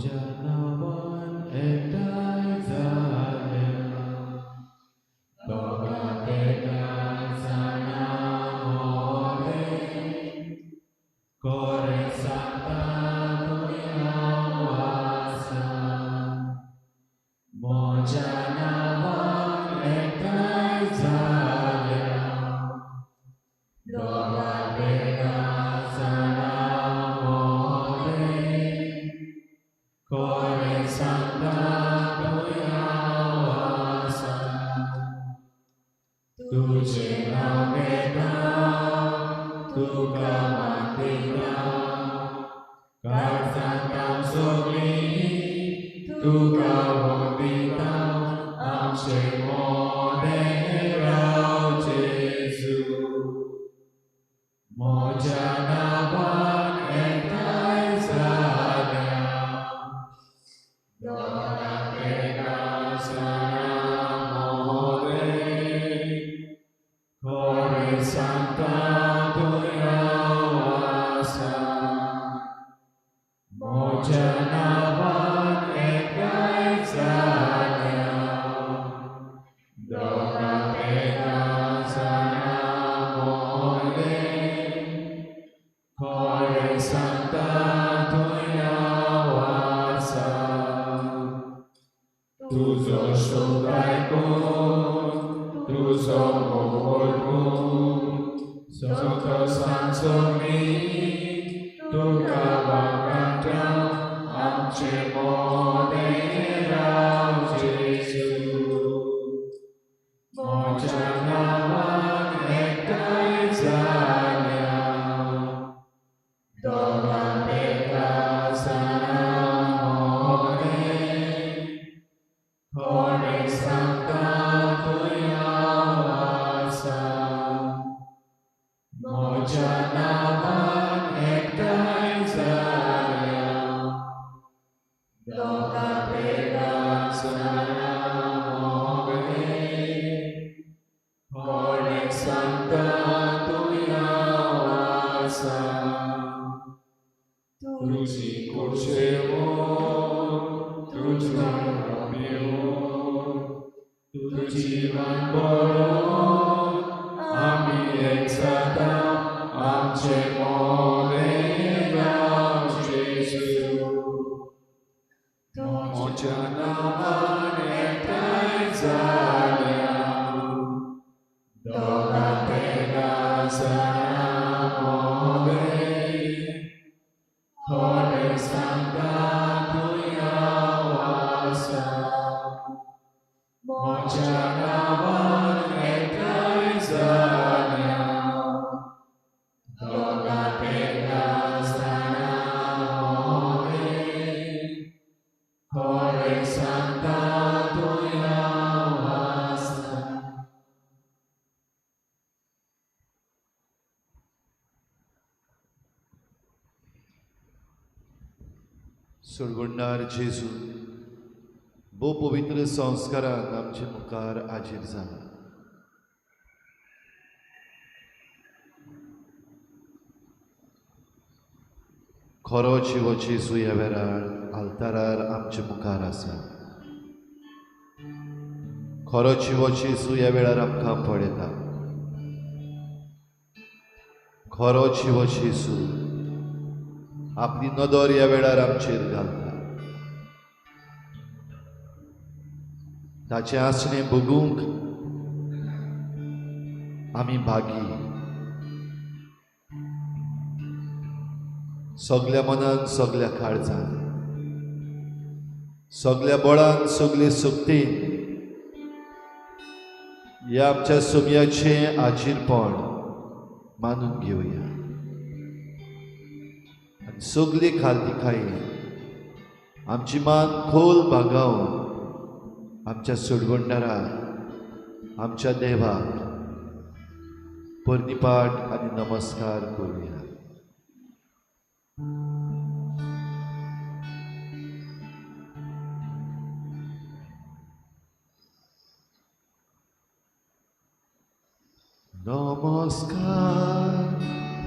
म्हज्या नांवान एकठांय जाल्या दोगां तेगां जाणां मोदें खरें सांगता थंय हांव आसा. म्हज्या नांवान एकठांय जाल्या दोगां तेगां जाणां मोदें खरें सांगता थंय हांव आसा. तुजें नांव घेता तुका मानता काळजांत हांव सगळीं तुका वंदिता आमचे मोदें राव जेजू. म्हज्या नांवान एकठांय जाल्या दोगां तेगां जाणां मोदें खरें सांगता थंय हांव आसा. म्हज्या नांवान एकठांय जाल्या दोगां तेगां जाणां मोदें खरें सांगता थंय हांव आसा. तुजो शब्द आयकून तुजो मोग वळखून संतोशान सगळीं तुका वागांच्या आमचे मोदें राव जेजू. म्हज्या नांवान एकठांय जाल्या दोगां तेगां जाणां मोदें खरें सांगता थंय हांव आसा. म्हज्या नांवान एकठांय जाल्या दोगां तेगां जाणां मोदें खरें सांगता थंय हांव आसा. तुजी कुर्शेवन तुजो पिवन तुजी मान बरोवन आमी एक जाता आमचे मोदें राव जेजू. म्हज्या नांवान एकठांय जाल्या दोगां तेगां जाणां मोदें खरें सांगता थंय हांव आसा. म्हज्या नांवान एकठांय जाल्या दोगां तेगां जाणां मोदें खरें सांगता थंय हांव आसा. सोडवणदार जेजू भोव पवित्र संस्कारान आमचे मुखार हाजीर जाला. खरो जिवो जेजू ह्या वेळार आल्तारार आमचे मुखार आसा. खरो जिवो जेजू ह्या वेळार आमकां पळयता. खरो जिवो जेजू आपली नदर ह्या वेळार आमचेर घालता. ताचें आसणें भोगूंक आमी भागी. सगल्या मनान सगल्या काळजान सगल्या बळान सगले शक्तीन ह्या आमच्या सोम्याचें आजीरपण मानून घेवया आनी सगली खालतिकायेन आमची मान खोल बागावन आमच्या सोडवणदाराक आमच्या देवाक पर्निपाट आनी नमस्कार करुया. नमस्कार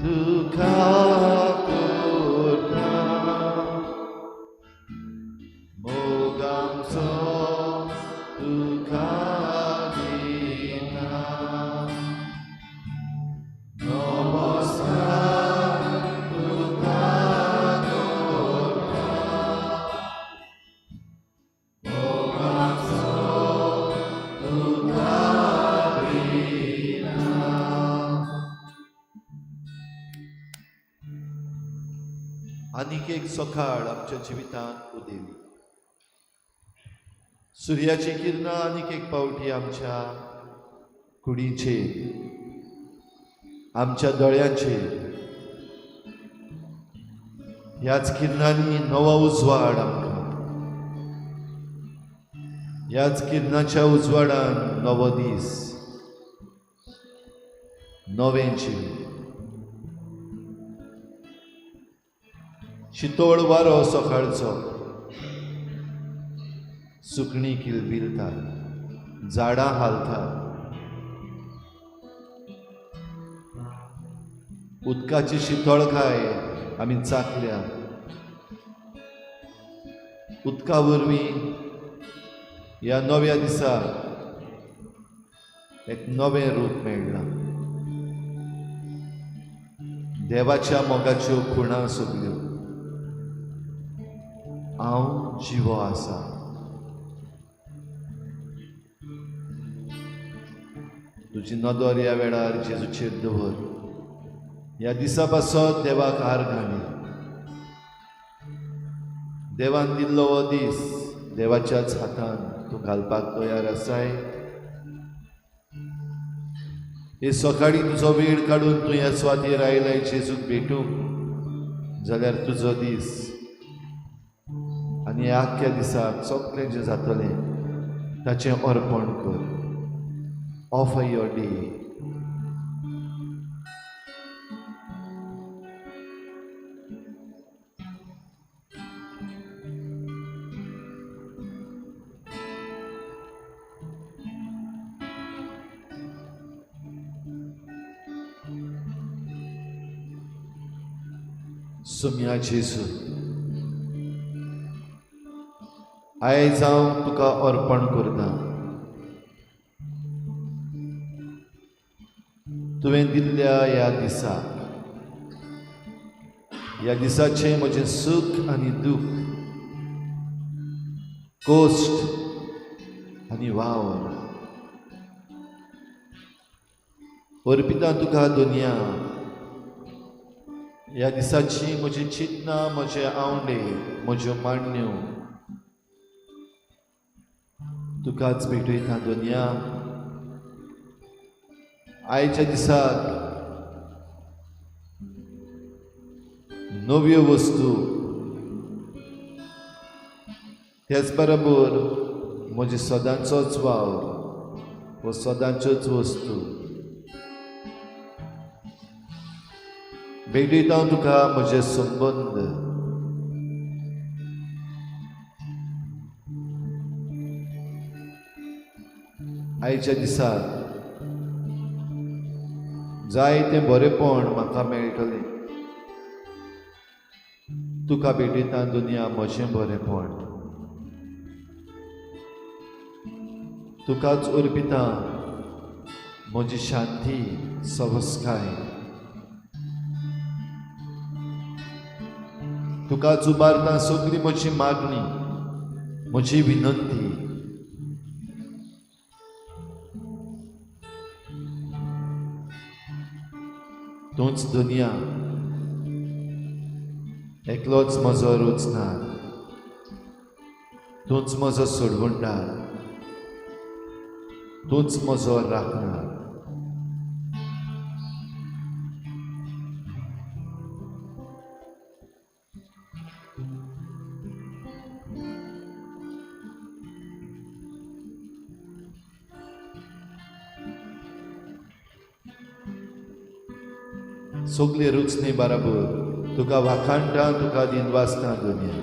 तुका करता आनीक एक सकाळ आमच्या जिवितांत उदेली. सुर्याची किरणां आनीक एक पावटी आमच्या कुडीचेर, आमच्या दोळ्यांचेर, ह्याच किरणांनी नवो उजवाड आमकां, ह्याच किरणाच्या उजवाडान नवो दीस, नवें जिवीत. शितोळ वारो सकाळचो, सुकणीं किलबिलतात, झाडां हालतात, उदकाची शितोळकाय आमी चाखल्या. उदका वरवीं ह्या नव्या दिसा एक नवें रूप मेळ्ळां. देवाच्या मोगाच्यो खुणा सगल्यो. हांव जिवो आसा. तुजी नदर ह्या वेळार जेजूचेर दवर. ह्या दिसा पासत देवाक हार घाली. देवान दिल्लो हो दीस देवाच्याच हातान तूं घालपाक तयार आसाय. हे सकाळी तुजो वेळ काडून तूं ह्या सुवातेर आयलाय जेजूक भेटूंक जाल्यार तुजो दीस आनी ह्या आख्ख्या दिसाक सगळें जें जातलें ताचें अर्पण कर. Offer your day. सुम्या जेजू, आयज हांव तुका अर्पण करता. तुवें दिल्ल्या ह्या दिसा, ह्या दिसाचें म्हजें सूख आनी दूख, कोश्ट आनी वावर अर्पिता तुका दुनिया. ह्या दिसाची म्हजी चिंतना, म्हजे आवडे, म्हज्यो मांडण्यो तुकाच भेटयता दुनिया. आयच्या दिसाक नव्यो वस्तू, त्याच बरोबर म्हजे सदांचोच वावर व सदांच्योच वस्तू भेटयता तुका. म्हजे संबंद, आयच्या दिसाक जाय तें बरेपण म्हाका मेळटलें. तुका भेटयता दुनिया म्हजें बरेपण. तुकाच अर्पिता म्हजी शांती, सवस्काय. तुकाच उबारता सगळी म्हजी मागणी, म्हजी विनंती. तूंच दुनिया, एकलोच म्हजो रुचणार, तूंच म्हजो सोडवणदार, तूंच म्हजो राखणार. सगळे रुचणे बराबर तुका वाखाणटा, तुका दिनवासता दुनिया.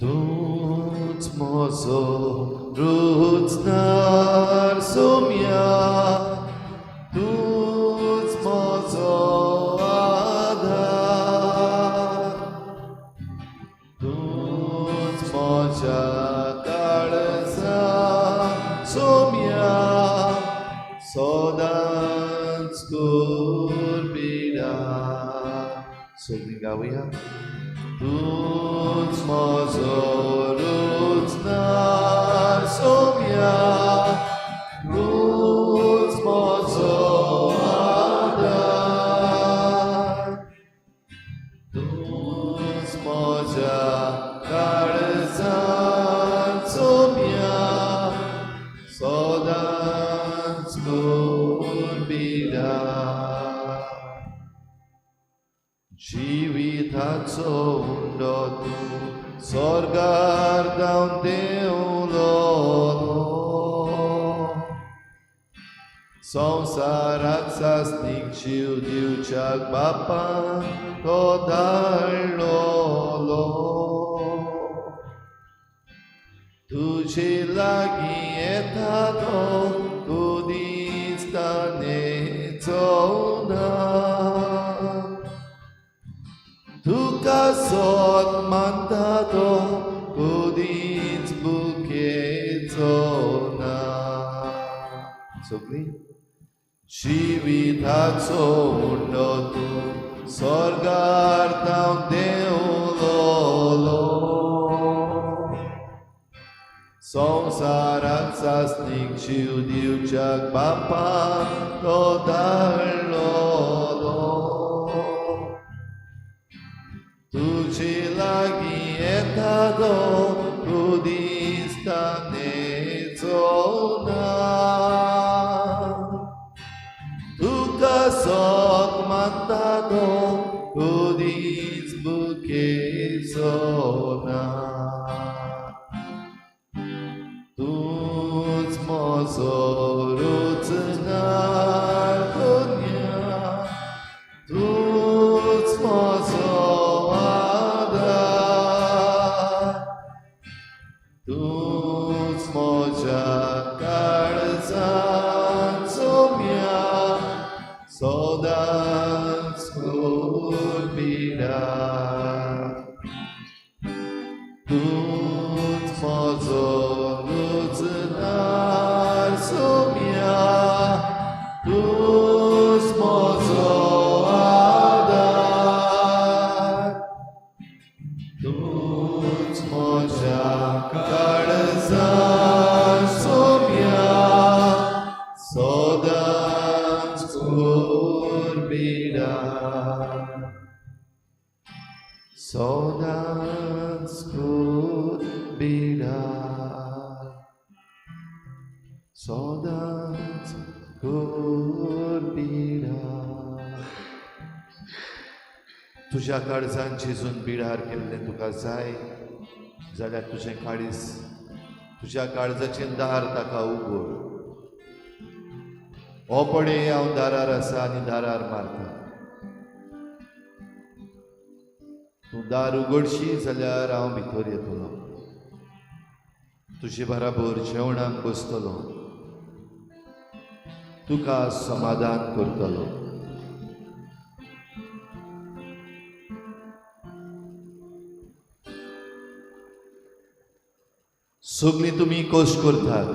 तूंच म्हजो रुचणार सोम्या, तूंच म्हजो आधार, तूंच म्हज्या काळजा सोम्या, सदांच कुर्बिरा. सगळीं गावया. तूंच म्हजो रुचणार सोम्या, तूंच म्हजो आधार, म्हज्या काळजांत सोम्या सदांच कोरबिडा. जिविताचो उंडो तूं स्वर्गार धांवन देंवलो, संवसाराक सासणीक जीव दिवच्याक बापान तो धाडलो. तुजे लागीं येता तो कुदीच तानेचो ना, तुका सोद मानता तो कुदीच बुकेचो ना. सगळीं जिविताचो उंडो तूं स्वर्गार धांवन देंवलो, संवसाराक सासणीक जीव दिवच्याक बापान तो धाडलो. तुजे लागीं येता तो कुदीच तानेचो ना, तुका सोद मानता तो कुदीच बुकेचो ना. तूंच म्हजो रुचणार दुनिया, तूंच म्हजो आदार, तूंच म्हज्या काळजांत सोम्या सदांच कोरबिडा. तूंच म्हजो रुचणार सोम्या, तूंच म्हजो आदार, तूंच म्हज्या काळजांत सोम्या सदांच कोरबिडा, सदांच कोरबिडा, सदांच कोरबिडा. तुज्या काळजान जेजून बिडार केल्लें तुका जाय जाल्यार तुजें काळीज, तुज्या काळजाचें दार ताका उगड. हो पळय हांव दारार आसा आनी दारार मारता. तूं दार उगडशी जाल्यार हांव भितर येतलो, तुजे बराबर जेवणाक बसतलो, तुका समाधान करतलो. सगळीं तुमी कश्ट करतात,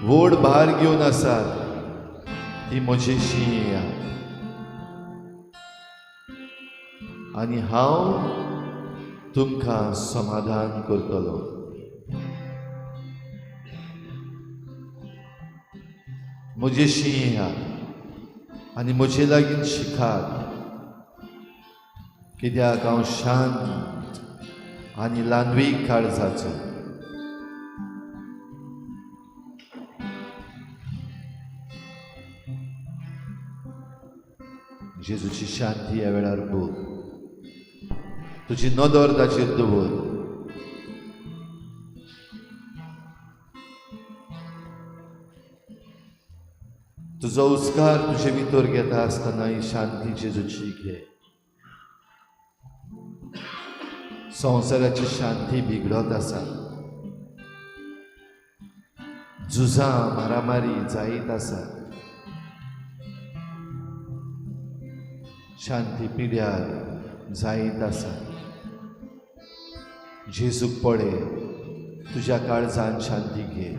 व्हड भार घेवन आसात, ती म्हजेशी येयात आनी हांव तुमकां समाधान करतलो. म्हजेशी येयात आनी म्हजे लागीं शिकात, कित्याक हांव शांत आनी ल्हानवीक काळजाचो. जेजूची शांती ह्या वेळार भोग, तुजी नदर ताचेर दवर. तुजो उस्कार तुजे भितर घेता आसतना ही शांती जेजूची घे. संवसाराची शांती बिगडत आसा, झुजां मारामारी जायत आसा, शांती पिड्यार जायत आसा. जेजूक पळय, तुज्या काळजान शांती घे.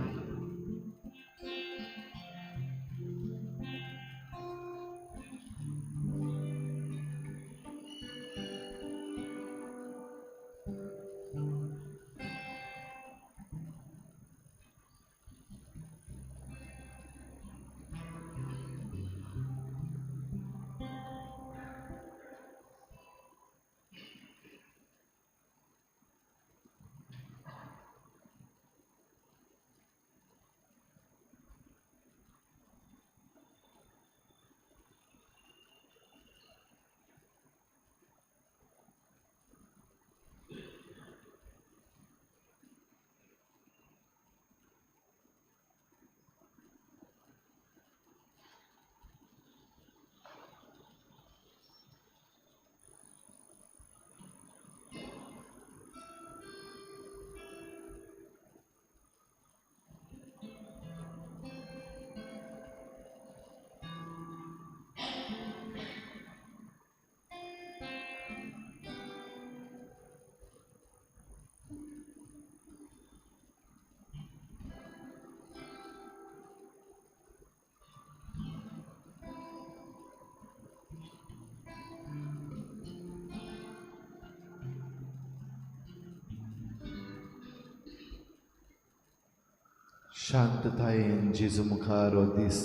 शांततायेन जेजू मुखार हो दीस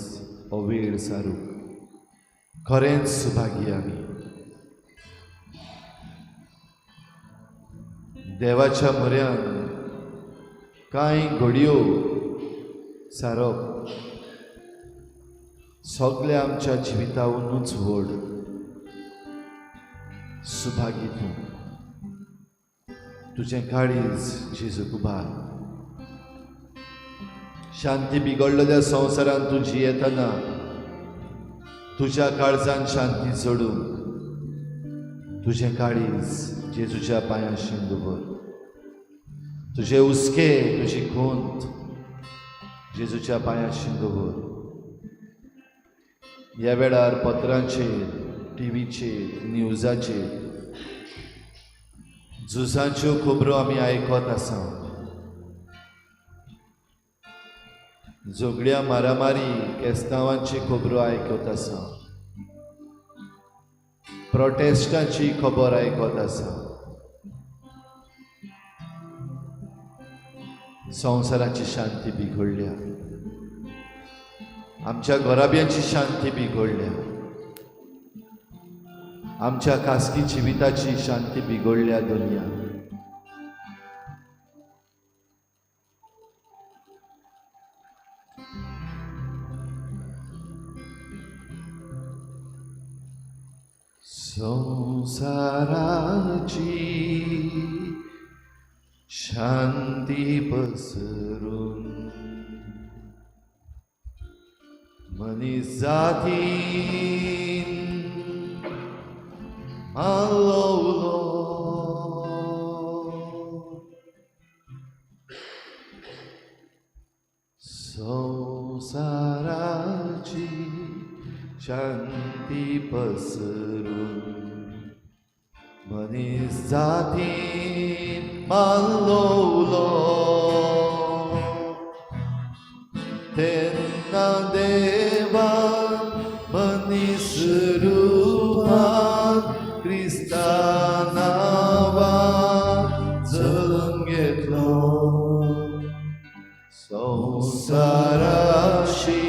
हो वेळ सारूंक खरेंच सुभागी आमी. देवाच्या म्हऱ्यान कांय घडयो सारप सगळ्या आमच्या जिवितावनूच व्हड सुभागी तूं. तुजें काळीज जेजूक उबार. शांती बिगडलेल्या संवसारांत तूं जियेतना तुज्या काळजान शांती जोडूंक तुजें काळीज जेजूच्या पांयांशी दवर. तुजे हुस्के, तुजी खुंत जेजूच्या पांयांशी दवर. ह्या वेळार पत्रांचेर, टिवीचेर, न्यूजाचेर झुजांच्यो खबरो आमी आयकत आसा. झगड्या, मारामारी, केस्तांवांची खबरो आयकत आसा. प्रोटेस्टाची खबर आयकत आसा. संवसाराची शांती बिघडल्या, आमच्या घराब्यांची शांती बिघडल्या, आमच्या खासगी जिविताची शांती बिघडल्या. दुनिया संसाराची शांती पसरून मनीस जातीन मालवलो. संसाराची शांती पसरून मनीस जातीन मालवलो. तेन्ना देवान मनीस रुपान क्रिस्ता नांवान जल्म घेतलो. संवसाराची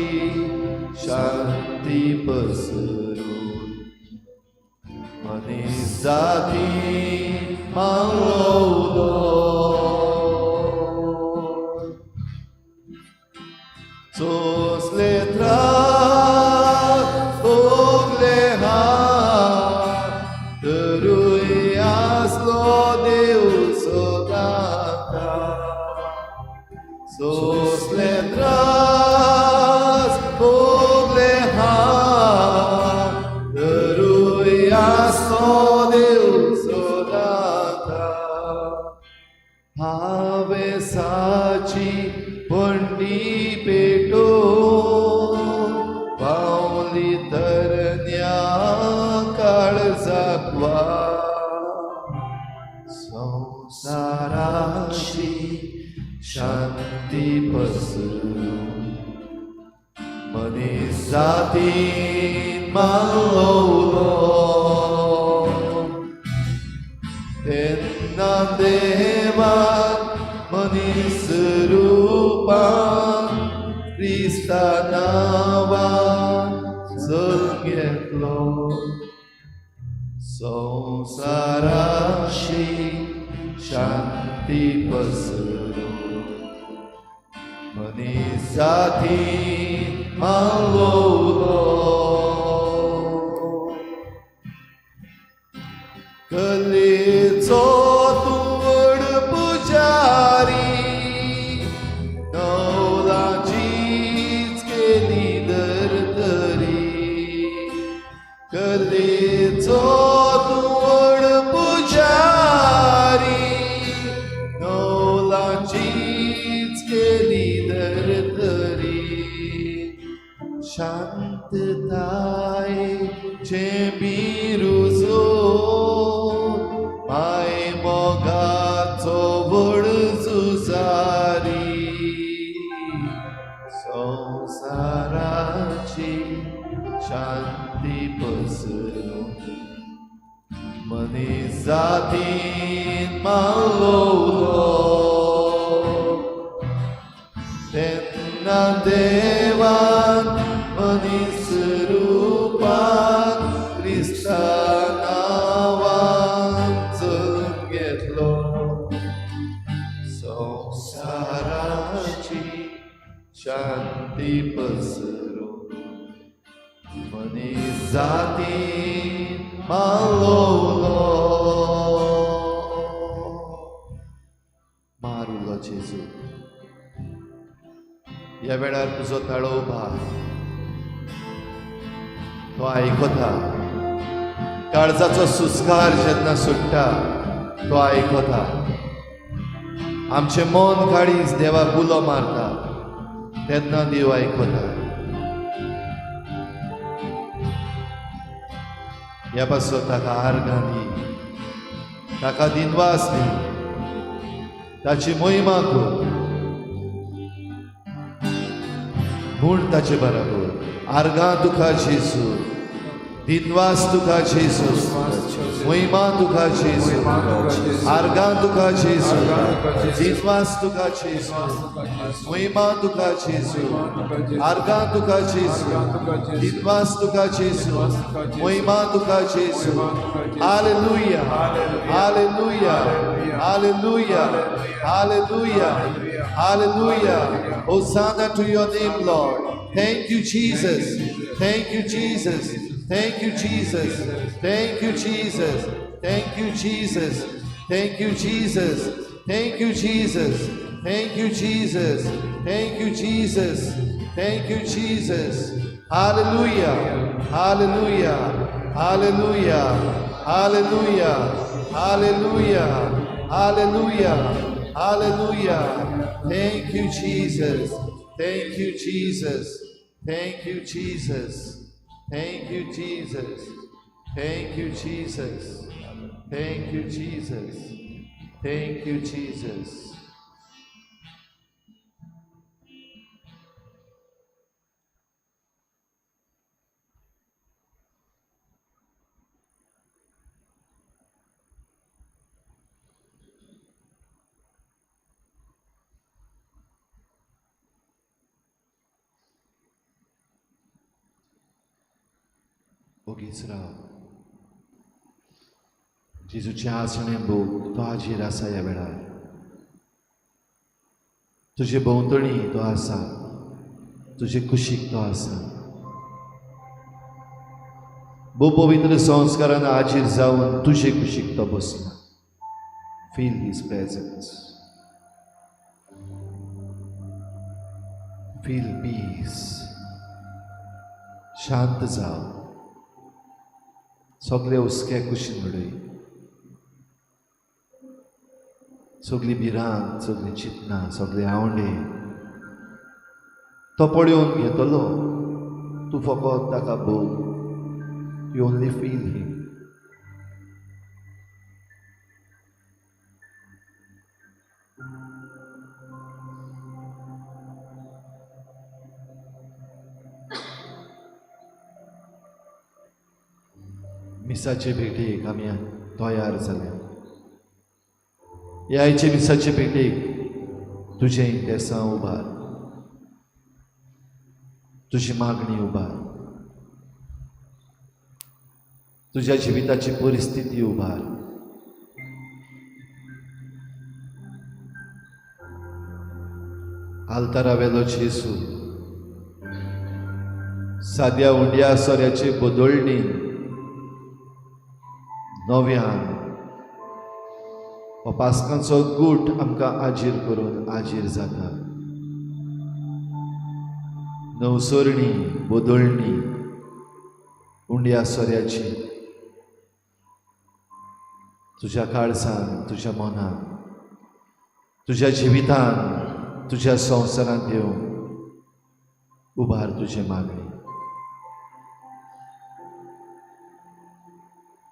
शांती पसरून मनीस जातीन मालवलो. सोंसले त्रास, भोगले हाल, तरूय आसलो देव सदांकाळ. सोंसले त्रास, भोगले हाल, तरूय आसलो देव सदांकाळ. हावेसाची पंडी पेटोवन पावली तरण्या काळजाक वाट. संवसाराची शांती पसरून मनीस जातीन मालवलो. तेन्ना देवान मनीस रुपान क्रिस्ता नांवान जल्म घेतलो. संवसाराची शांती पसरून मनीस जातीन मालवलो. कलेचो तूं व्हड पुजारी, नवलाचीच केली धर्तरी. कलेचो तूं व्हड पुजारी, नवलाचीच केली धर्तरी. शांततायेचें बिरुजो माय मोगाचो व्हड झुजारी. संवसाराची शांती पसरून मनीस जातीन मालवलो. तेन्ना ती पसरू मनीस जातीन मालोलो मारुलो जेजू. ह्या वेळार तुजो ताळो उबार, तो आयकता. काळजाचो सुस्कार जेन्ना सुट्टा तो आयकता. आमचें मन काळीज देवाक उलो मारता तेन्ना देव आयकता. ह्या पासून ताका आर्गां दी, ताका दिनवास दी, ताची महिमा कर म्हूण ताचे बराबर आर्गां तुका जेजू, दिनवास तुका जेजू, महिमा तुका जेजू, आर्गां तुका जेजू, दिनवास तुका जेजू, महिमा तुका जेजू, आर्गां तुका जेजू, दिनवास तुका जेजू, महिमा तुका जेजू. Hallelujah, hallelujah, hallelujah, hallelujah, hallelujah. Hosanna to your name, Lord. Thank you, Jesus. Thank you, Jesus. Thank you, Jesus. Thank you, Jesus. Thank you, Jesus. Thank you, Jesus. Thank you, Jesus. Thank you, Jesus. Thank you, Jesus. Thank you, Jesus. Hallelujah. Hallelujah. Hallelujah. Hallelujah. Hallelujah. Hallelujah. Hallelujah. Thank you, Jesus. Thank you, Jesus. Thank you, Jesus. Thank you, Jesus. Thank you, Jesus. Thank you, Jesus. Thank you, Jesus. ओगीच राव. जेजूचें आसणें भोग, तो हाजीर आसा ह्या वेळार. तुजे भोंवतणी तो आसा, तुजे कुशीक तो आसा. भोव पवित्र संस्कारान हाजीर जावन तुजे कुशीक तो बसला. Feel his presence, feel peace. शांत जाव, सगळे हुस्के कुशीन उडय, सगळी भिरांत, सगळीं चिंतनां, सगळे आवंडे तो पळोवन घेतलो. तूं फकत ताका भोग. You only feel him. मिसाचे भेटेक आमी तयार जाले. ह्या आयचे मिसाचे भेटेक तुजें इंतेसांव उबार, तुजी मागणी उबार, तुज्या जिविताची परिस्थिती उबार. आल्तारावेलो जेजू साद्या उंड्या सोऱ्याचे बदलणी नव्यान हो पास्कांचो गूट आमकां आजीर करून आजीर जाता. नवसरणी बदलणी उंड्या सोऱ्याची तुज्या काळजान, तुज्या मनान, तुज्या जिवितान, तुज्या संवसारांत येवन उबार तुजे मागणी.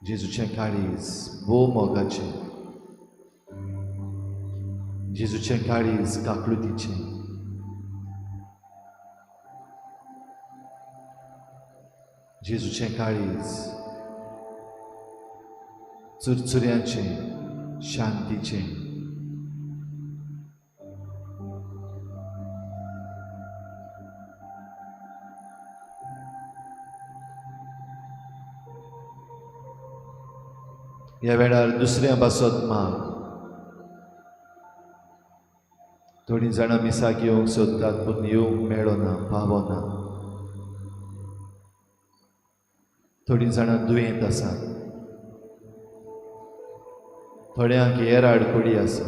जेजूचें काळीज भोव मोगाचें, जेजूचें काळीज काकळुतीचें. जेजूचें काळीज चुरचुऱ्याचें, शांतीचें. ह्या वेळार दुसऱ्या पासत माग, थोडीं जाणां मिसाक येवंक सोदतात पूण येवंक मेळना, पावना। थोडीं जाणां दुयेंत आसात, थोड्यांक हेर आडखळी आसा।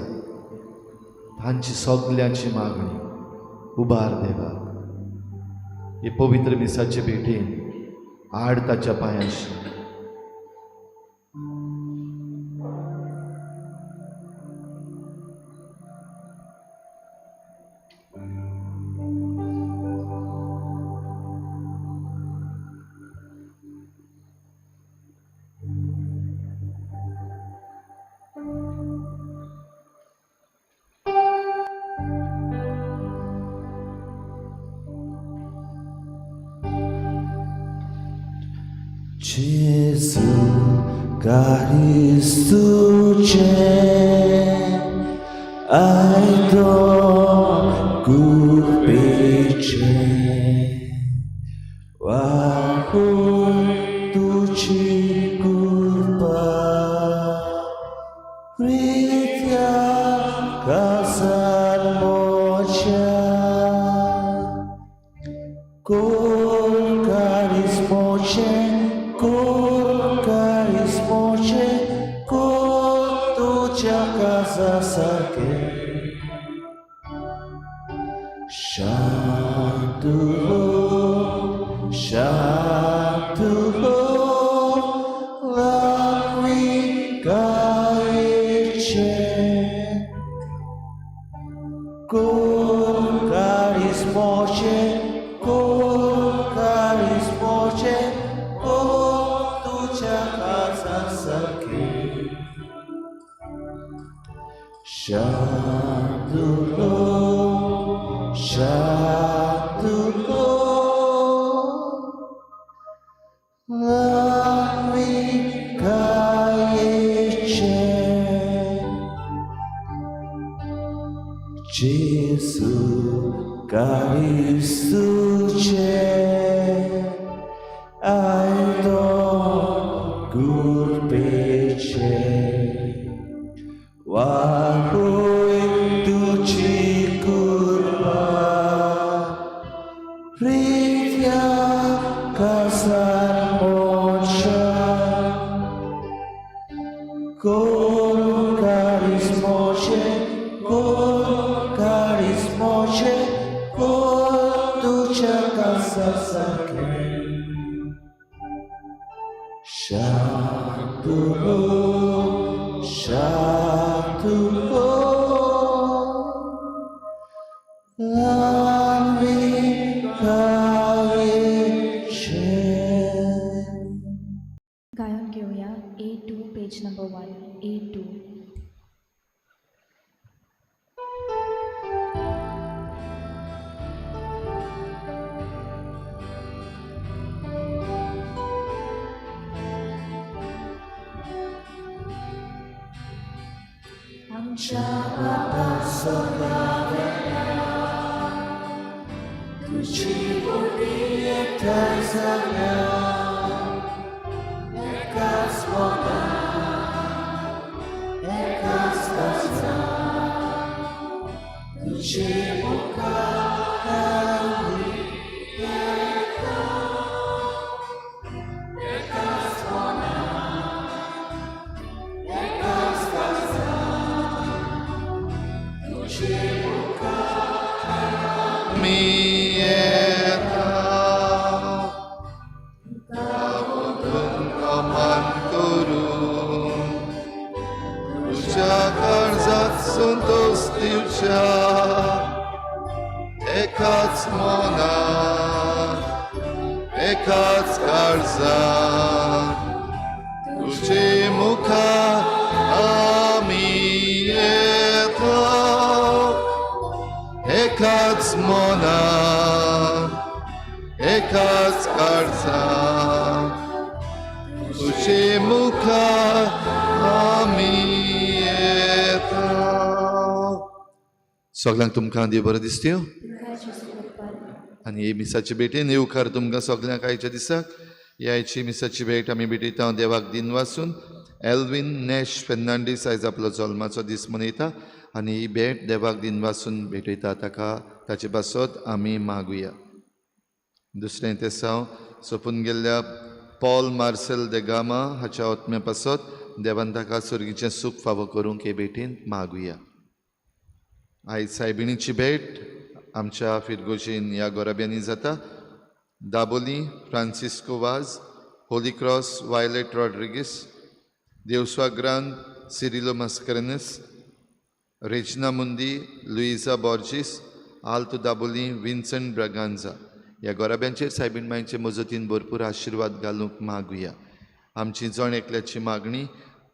तांची सगल्यांची मागणी उबार देवाक। हे पवित्र मिसाचे भेटेन आड ताच्या पांयांशी। Gesù Caristuce ai to curpice Wahul tuci curpa Ritya kasar mocha Col carismoce Col carismoce, col tucia casa sarche. Shantuho, Shantuho, la vicaice. Col carismoce, col carismoce, Shantuho, Shantuho, la vicaice. Gesù Caristuce, ai to curpice. Wahoi tuci curpa, Ritya kasar mocha, Col carismoce, col carismoce, col tucia kasar sake. Shantuho, Shantuho, la vicaice. गायन घेवया A2 page number 1 A2. आमच्या बापा सोगावेल्या तुजी बोली एकठांय जाल्या एकाच मनान एकाच काळजान तुजे मुखार आमी येता एकाच मनान एकाच काळजान तुजे मुखार आमी येता कमान करून तुज्या काळजात संतोष दिवच्या एकाच मनान एकाच काळजान तुजे मुखार आमी येता एकाच मनान एकाच काळजान तुजे मुखार आमी येता। सगळ्यांक तुमकां देव बरें दिसत्यो आनी हे मिसाचे भेटेन येवकार तुमकां सगळ्यांक आयच्या दिसाक। ह्या मिसाची भेट आमी भेटयता देवाक दिन वासून। एल्विन नॅश फेर्नांडीस आयज आपलो जल्माचो दीस मनयता। आनी ही भेट देवाक दिनवासून भेटयता ताका ताचे पासत आमी मागुया. दुसरें तेसांव सोंपून गेल्ल्या पॉल मार्सेल दे गामा हाच्या आत्म्या पासत देवान ताका सर्गीचें सूख फावो करूंक हे भेटीन मागुया. आयज सायबिणीची भेट आमच्या फिरगोजीन ह्या गोराब्यांनी जाता. Dabolim Francisco Vaz, Holy Cross Violet Rodrigues, Devswa Grand Cirilo Mascarenhas, Regina Mundi Luisa Borges, Alto Dabolim Vincent Braganza ह्या गोराब्यांचेर सायबीण मांयचे मजतीन भरपूर आशिर्वाद घालूंक मागुया. आमची जण एकल्याची मागणी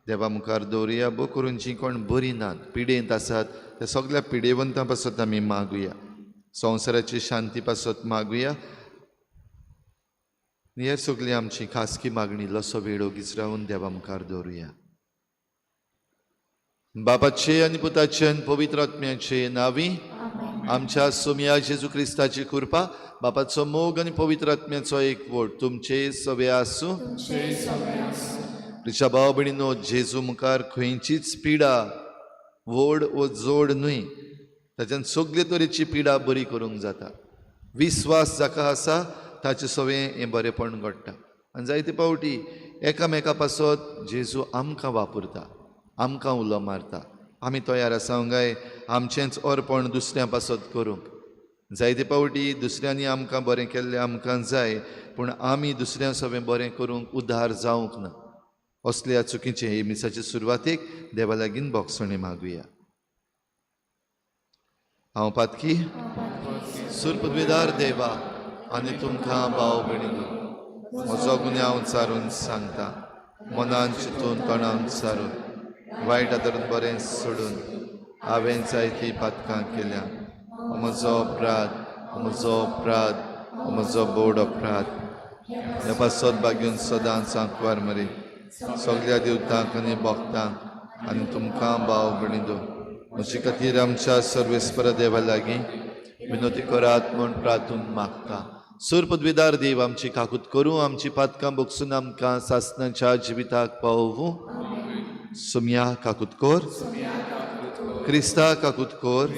देवा मुखार दवरुया. बो करून जीं कोण बरीं नात, पिडेंत आसात त्या सगळ्या पिडेवंतां पासत आमी मागुया. संवसाराची शांती पासत मागुया. हे सगळी आमची खासगी मागणी लसो वेळ ओगीच रावन देवा मुखार दवरुया. बापाचे आनी पुताचे आनी पवित्र आत्म्याचे नांवी आमच्या सोमया जेजू क्रिस्ताची कृपा, बापाचो मोग आनी पवित्र आत्म्याचो एकवट तुमचे सगळे आसूं. प्रिच्या भाव भयणीनो, जेजू मुखार खंयचीच पिडा व्हड वो जोड न्हय, ताच्यान सगळे तरेची पिडा बरी करूंक जाता. विस्वास जाका आसा ताचे सगळें हें बरेंपण घडटा. आनी जायते फावटी एकामेका पासत जेजू आमकां वापरता, आमकां उलो मारता. आमी तयार आसा काय आमचेंच अर्पण दुसऱ्या पासत करूंक? जायते फावटी दुसऱ्यांनी आमकां बरें केल्लें आमकां जाय, पूण आमी दुसऱ्यां सगळें बरें करूंक उदार जावंक ना. असल्या चुकीचें हे मिसाचे सुरवातेक देवा लागीं बोगसणें मागुया. हांव पातकी सुरपदवेदार देवा आनी तुमकां भाव भयणीनो म्हजो गुन्यांव चारून सांगता. मनान चिंतून तोंडान सारून वायट आदरून बरें सोडून हांवें जायतीं पातकां केल्या. म्हजो अपराध, म्हजो अपराध, म्हजो बोड अपराध. ह्या पासत बागेवन सदांच आंकवार मरे सगळ्या देवतांक आनी भक्तांक आनी तुमकां भाव भयणीनो म्हजे खातीर आमच्या सर्वेस्पर देवा लागीं विनोती करात म्हूण प्रार्थून मागता. सूर पदवीदार देव आमची काकूत करूं, आमची पातकां बोगसून आमकां सासनाच्या जिविताक पावोवूं. सुमया काकूत कोर, क्रिस्ता काकूत कोर,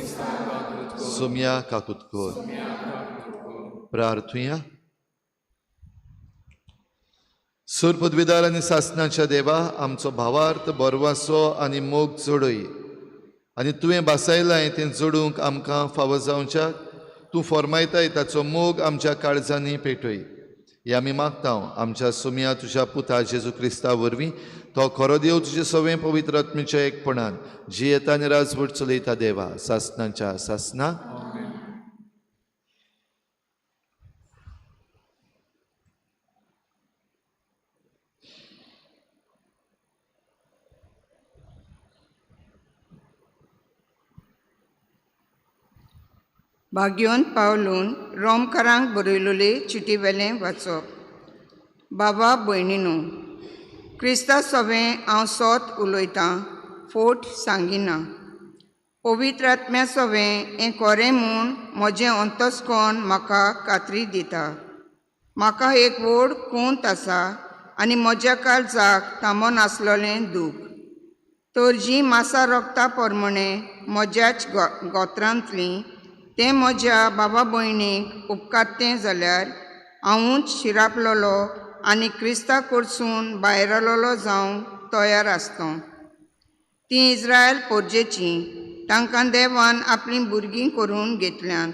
सुमया काकूत कोर. प्रार्थुया. सूर पदवीदार आनी सासनाच्या देवा, आमचो भावार्थ बरवासो आनी मोग चडय आनी तुवें बासायलां तें जोडूंक आमकां फावो जावच्याक तूं फॉर्मायताय ताचो मोग आमच्या काळजांनी पेटय. हे आमी मागता आमच्या सुमया तुज्या पुता जेजू क्रिस्ता वरवीं, तो खरो देव तुजे सगळें पवित्र आत्म्याच्या एकपणान जियेता आनी राजवट चलयता देवा सासनाच्या सासना. भाग्योन पावलून रोमकारांक बरयलोले चिटी वेलें वाचप. बाबा भयणीनो, क्रिस्ता सवें हांव सोत उलयतां, फोट सांगिना. पवित्र आत्म्या सवें हें कोरें म्हूण म्हजें अंतस्कोन म्हाका खात्री दिता. म्हाका एक व्हड कोंत आसा आनी म्हज्या काळजाक थांबोन आसलोलें दूख. तर जीं मासां रोगता प्रमाणें म्हज्याच गोत्रांतलीं तें म्हज्या बाबा भयणीक उपकारतें जाल्यार हांवूच शिरापलोलो आनी क्रिस्ता कडसून भायरलोलो जावंक तयार आसतो. तीं इस्रायल पोरजेचीं, तांकां देवान आपलीं भुरगीं करून घेतल्यांत,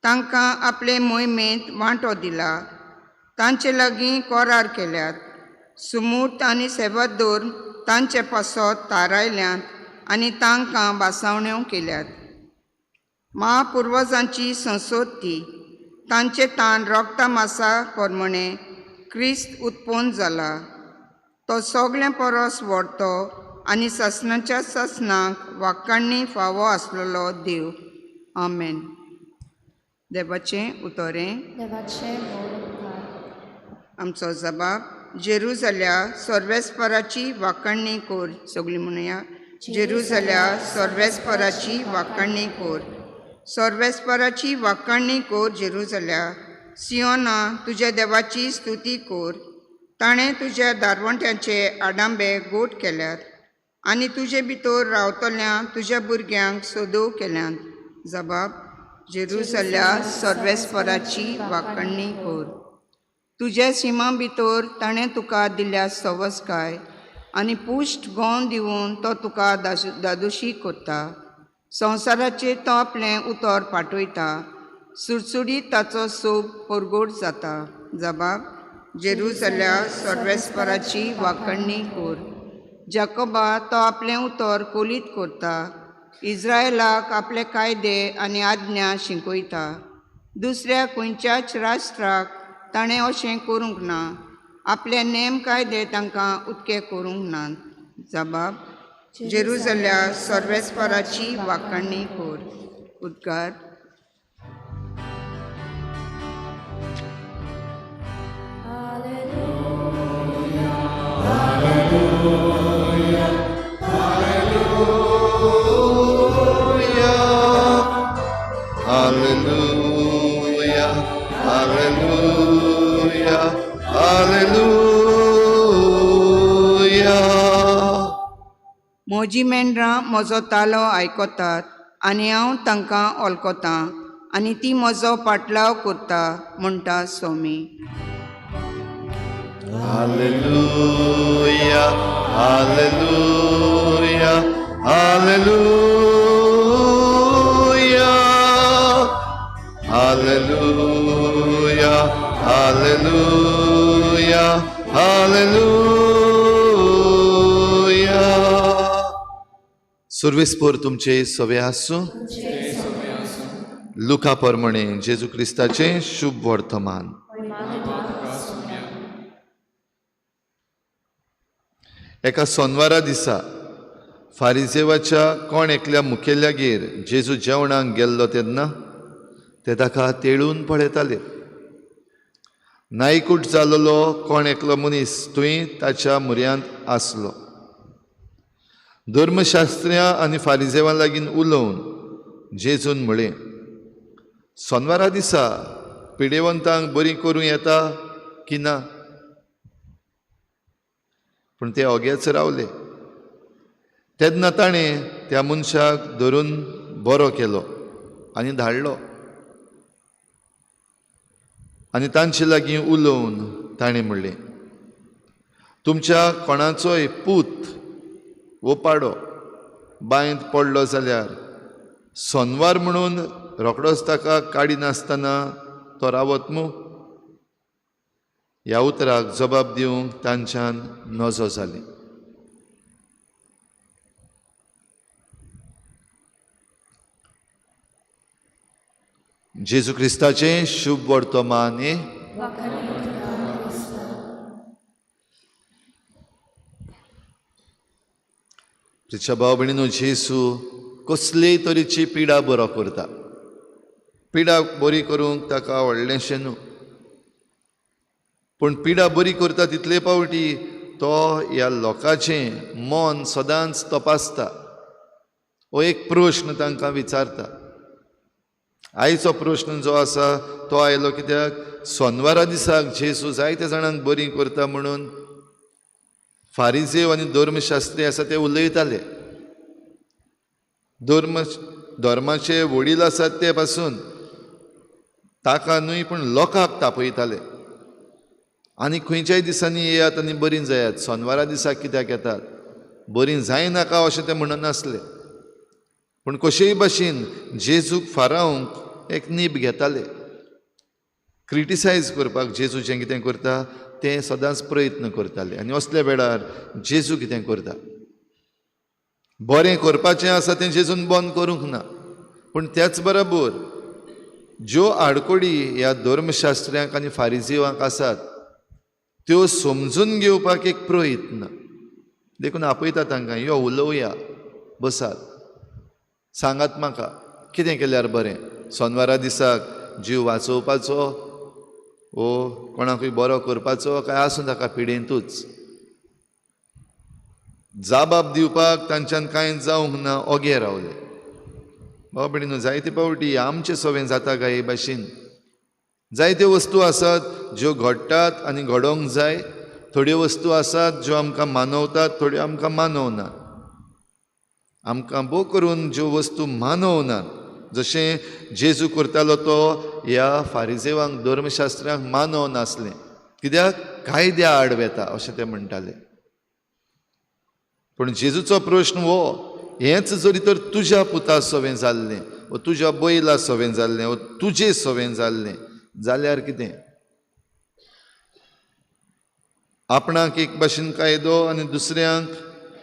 तांकां आपले मोहिमेंत वांटो दिला, तांचे लागीं करार केल्यात, सुमूर्त आनी सेवादोर तांचे पासत थारायल्यांत आनी तांकां बासावण्यो केल्यात. म्हापुर्वजांची संसद ती, तांचे ताण रोगता मासा प्रमाणें क्रिस्त उत्पन्न जाला. तो सगळ्यां परस व्हडतो आनी सासणाच्या सासणाक वाकाण्णी फावो आसलेलो देव. आमेन. देवाचें उतरें. देवाचें व्हड उपकार. आमचो जबाब जेरुजाल्या सर्वेस्पराची वाकाण्णी कोर. सगळीं म्हणया, जेरुजाल्या सर्वेस्पराची वाकाण्णी कोर, सर्वेस्पराची वाकाण्णी कोर. जेरुजाल्या सियोना तुज्या देवाची स्तुती कोर. ताणें तुज्या दारवंट्याचे आडांबे गोट केल्यात, आनी तुजे भितर रावतल्या तुज्या भुरग्यांक सोदोव केल्यात. जबाब जेरुसल्या सर्वेस्पराची वाकणणी कर. तुज्या सिमा भितर ताणें तुका दिल्या सवसकाय आनी पुश्ट गोंव दिवन तो तुका दादोशी करता. संवसाराचेर तो आपलें उतर पाठयता, सुडसुडीत ताचो सोब परगोट जाता. जबाब जेरुसल्या सर्वेस्पराची वाकणणी कर. जाकोबा तो आपलें उतर कोलीत करता, इज्रायलाक आपले कायदे आनी आज्ञा शिकयता. दुसऱ्या खंयच्याच राष्ट्राक ताणें अशें करूंक ना, आपले नेम कायदे तांकां उदके करूंक नात. जबाब जेरुसल्या सर्वेस्पराची वाकणणी कर. उद्गार. Hallelujah, hallelujah, hallelujah. म्हजी मेंढरां म्हजो तालो आयकतात आनी हांव तांकां वळखतां आनी ती म्हजो पाटलाव करता, म्हणटा स्वामी. Hallelujah, hallelujah, hallelujah, hallelujah, hallelujah, hallelujah. सुर्वेस्पोर तुमचे सवे आसूं. लुका प्रमाणे जेजू क्रिस्ताचें शुभ वर्तमान. एका सोनवारा दिसा फारिजेवाच्या कोण एकल्या मुखेल्यागेर जेजू जेवणाक गेल्लो तेन्ना ते ताका तेळून पळयताले. नायकूट जाल्लो कोण एकलो मनीस थंय ताच्या म्हऱ्यांत आसलो. धर्मशास्त्र्यां आनी फारिजेवां लागीं उलोवन जेजून म्हळें, सोनवारा दिसा पिडेवंतांक बरी करूं येता की ना? पूण ते ओगेच रावले. तेन्ना ताणें त्या मनशाक धरून बरो केलो आनी धाडलो. आनी तांचे लागीं उलोवन ताणें म्हणलें, तुमच्या कोणाचोय पूत वो पाडो बांयंत पडलो जाल्यार सोनवार म्हणून रोखडोच ताका काडिनासतना तो रावत मू? ह्या उतराक जबाब दिवंक तांच्यान नजो जाली. जेजू क्रिस्ताचें शुभ वर्तमान. प्रिच्या भाव भयणीनो, जेजू कसलेय तरेची पिडा बरो करता. पिडा बरी करूंक ताका व्हडलेंशें न्हू, पूण पिडा बरी करता तितले पावटी तो ह्या लोकांचें मन सदांच तपासता. हो एक प्रश्न तांकां विचारता. आयचो प्रश्न जो आसा तो आयलो कित्याक सोनवारा दिसाक जेजू जायते जाणांक बरी करता म्हणून फारिजेव आनी धर्मशास्त्री आसा ते उलयताले. धर्माचे वडील आसात ते पासून ताका न्हय पूण लोकांक तापयताले. आनी खंयच्याय दिसांनी येयात आनी बरीं जायात, सोनवारा दिसाक कित्याक येतात, बरीं जायनाका अशें ते म्हणनासले. पूण कशेय भाशेन जेजूक फारावंक एक नीब घेताले. क्रिटिसायज करपाक जेजू जें कितें करता तें सदांच प्रयत्न करताले. आनी असल्या वेळार जेजू कितें करता, बरें करपाचें आसा तें जेजून बंद करूंक ना, पूण त्याच बरोबर ज्यो आडकोडी ह्या धर्मशास्त्र्यांक आनी फारिजीवांक आसात त्यो समजून घेवपाक एक प्रयत्न. देखून आपयता तांकां, यो उलोवया, बसात, सांगात म्हाका कितें केल्यार बरें, सोनवारा दिसाक जीव वाचोवपाचो वो कोणाकूय बरो करपाचो काय आसूं ताका पिडेंतूच. जाबाब दिवपाक तांच्यान कांय जावंक ना, ओगे रावले. भाव भयणीनो, जायते पावटी आमचें सवें जाता काय हे भाशेन. जायत्यो वस्तू आसात ज्यो घडटात आनी घडोवंक जाय, थोड्यो वस्तू आसात ज्यो आमकां मानवतात, थोड्यो आमकां मानवनात. आमकां भोव करून ज्यो वस्तू मानवनात, जशें जेजू करतालो तो ह्या फारिजेवांक धर्मशास्त्रांक मानवनासलें, कित्याक कायद्या आड वेता अशें ते म्हणटाले. पूण जेजूचो प्रश्न हो, हेंच जरी तर तुज्या पुता सवें जाल्लें वो तुज्या बैला सवें जाल्लें वो तुजे सवें जाल्लें जाल्यार कितें? आपणाक एक भाशेन कायदो आनी दुसऱ्यांक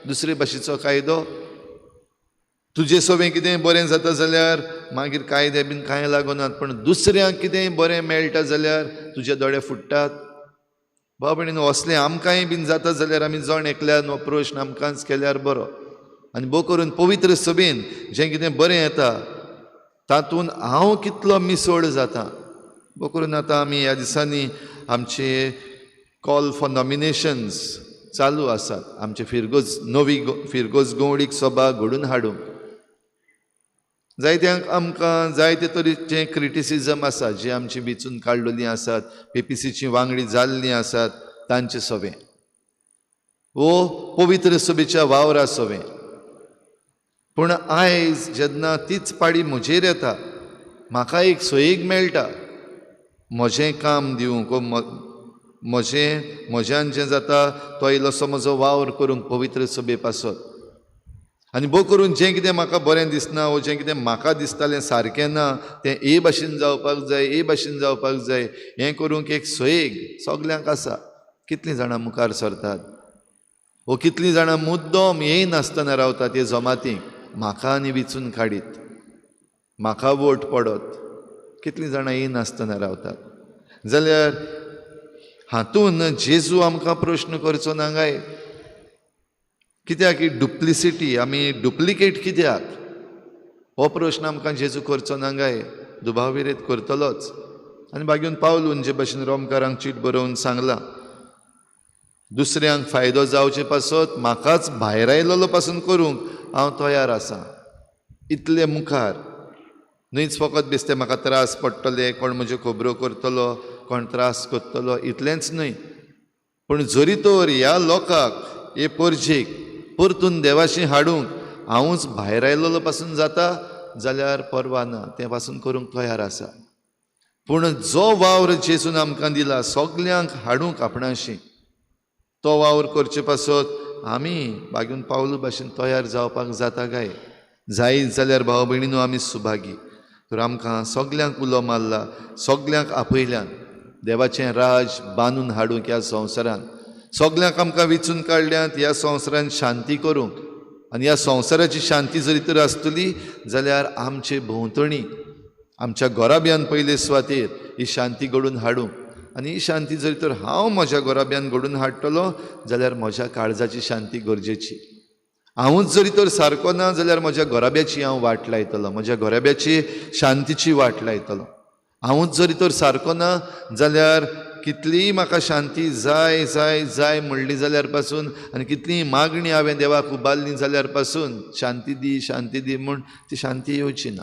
दुसरे भाशेचो कायदो. तुजे सवें कितें बरें जाता जाल्यार मागीर कायदे बीन कांय लागनात, पूण दुसऱ्यांक कितेंय बरें मेळटा जाल्यार तुजे दोळे फुट्टात. भाव भयणीन, असलें आमकांय बीन जाता जाल्यार आमी जण एकल्यान हो प्रश्न आमकांच केल्यार बरो. आनी भोव करून पवित्र सभेन जें कितें बरें येता तातूंत हांव कितलो मिसळ जाता. भोव करून आतां आमी ह्या दिसांनी आमचे कॉल फॉर नॉमिनेशन्स चालू आसात, आमचे फिरगोज नवी फिरगोज गवळीक सभा घडून हाडूंक. जायत्यांक आमकां जायते तरेचें क्रिटिसिजम आसा, जे आमची वेंचून काडलेलीं आसात, पेपीसीची वांगडी जाल्लीं आसात तांचे सवें वो पवित्र सभेच्या वावरा सवें. पूण आयज जेन्ना तीच पाडी म्हजेर येता, म्हाका एक सोयीक मेळटा म्हजें काम दिवंक वो म्हजें म्हज्यान जें जाता तो इल्लोसो म्हजो वावर करूंक पवित्र सभे पासत. आनी भोव करून जें कितें म्हाका बरें दिसना वो जें कितें म्हाका दिसतालें सारकें ना तें ए भाशेन जावपाक जाय, ए भाशेन जावपाक जाय, हें करूंक एक सोयेग सगल्यांक आसा. कितलीं जाणां मुखार सरतात वो कितलीं जाणां मुद्दम येयनासतना रावतात हे जमातीक, म्हाका आनी विचून काडीत, म्हाका वोट पडत, कितलीं जाणां येयनासतना रावतात. जाल्यार हातून जेजू आमकां प्रश्न करचो ना काय? कित्याक ही डुप्लिसिटी, आमी डुप्लिकेट कित्याक? हो प्रश्न आमकां जेजू करचो ना काय? दुबाविरेत करतलोच. आनी बागेवन पावलून जे भाशेन रोमकारांक चीट बरोवन सांगलां, दुसऱ्यांक फायदो जावचे पासत म्हाकाच भायर आयलेलो पासून करूंक हांव तयार आसा. इतले मुखार न्हयच फकत बेश्टे म्हाका त्रास पडटले, कोण म्हज्यो खबरो करतलो, कोण त्रास करतलो, इतलेंच न्हय, पूण जरी तर ह्या लोकांक हे परजेक परतून देवाशी हाडूंक हांवूच भायर आयलेलो पासून जाता जाल्यार पर्वा ना, तें पासून करूंक तयार आसा. पूण जो वावर जेजून आमकां दिला सगल्यांक हाडूंक आपणाशी, तो वावर करचे पासत आमी बागून पावलू भाशेन तयार जावपाक जाता काय? जायत जाल्यार भाव भयणीनो आमी सुभागी. तर आमकां सगल्यांक उलो मारला, सगल्यांक आपयल्यान देवाचें राज बांदून हाडूंक ह्या संवसारान, सगल्यांक आमकां वेंचून काडल्यात ह्या संवसारान शांती करूंक. आनी ह्या संवसाराची शांती जरी तर आसतली जाल्यार आमचे भोंवतणी आमच्या घराब्यान पयले सुवातेर ही शांती घडून हाडूंक. आनी ही शांती जरी तर हांव म्हज्या घराब्यान घडून हाडटलो जाल्यार म्हज्या काळजाची शांती गरजेची. हांवूच जरी तर सारको ना जाल्यार म्हज्या घराब्याची हांव वाट लायतलो, म्हज्या घराब्याची शांतीची वाट लायतलो. हांवूच जरी तर सारको ना जाल्यार कितलीय म्हाका शांती जाय जाय जाय म्हणली जाल्यार पासून आनी कितलीय मागणी हांवें देवाक उबारली जाल्यार पासून शांती दी शांती दी म्हूण ती शांती येवची ना.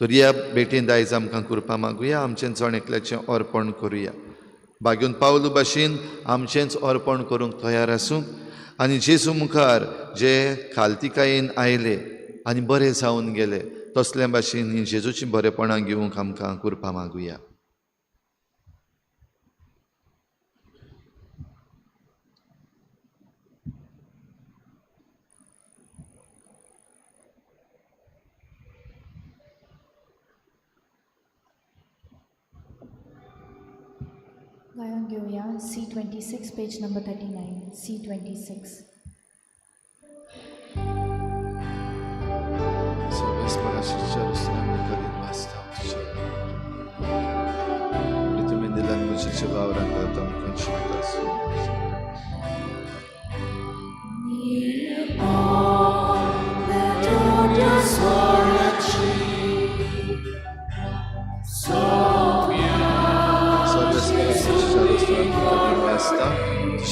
तर ह्या भेटीन आयज आमकां कृपा मागुया, आमचें जण एकल्याचें अर्पण करुया, बागेवन पावलू भाशेन आमचेंच अर्पण करूंक तयार आसूंक. आनी जेजू मुखार जे खालतिकायेन आयले आनी बरे जावन गेले तसल्या भाशेन ही जेजूची बरेपणां घेवंक आमकां कृपा मागुया. गायन घेवया C26 page number 39 C26.